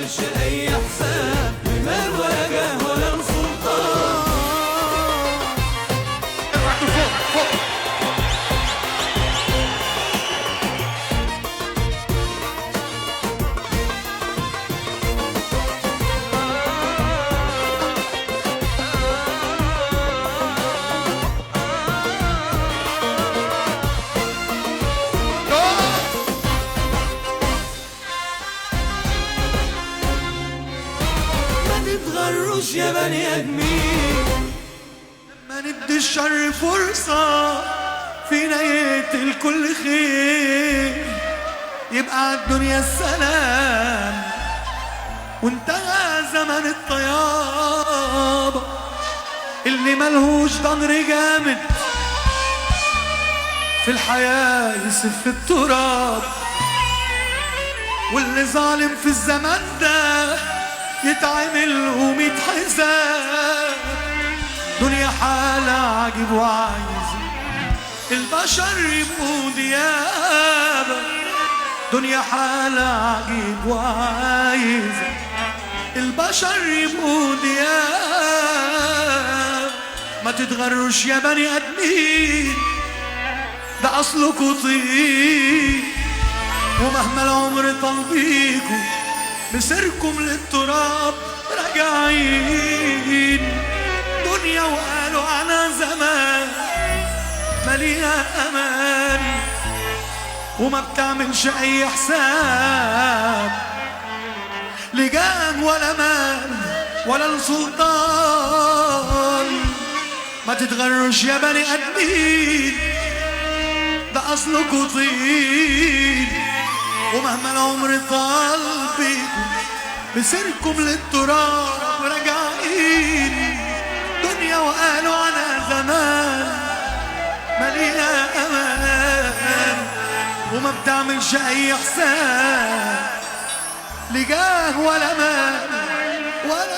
بتعملش اي حساب لمال ولا جاه ولا سلطان. فوق فوق. تتغروش يا بني ادمين، لما ندي الشر فرصة فينا يقتل كل خير، يبقى عالدنيا السلام وانتهى زمن الطيابة. اللي ملهوش ضمير جامد في الحياة يسف التراب، واللي ظالم في الزمن ده يتعمل وميت حساب. دنيا حالة عجيب وعايزة البشر يبقوا ديابة، دنيا حالة عجيب وعايزة البشر يبقوا ديابة. ما تتغروش يا بني آدمين، ده أصلكوا طين، ومهما العمر طال بيكوا مسيركم للتراب راجعين. دنيا وقالوا عنها زمان مليها امان، وما بتعملش اي حساب لجاه ولا مال ولا السلطان. ما تتغروش يا بني ادمين، ده اصلكوا طين، ومهما العمر طال بيكم مسيركم للتراب راجعين. دنيا وقالوا عنها زمان مليها امان، وما بتعملش اي حساب لجاه ولا مال ولا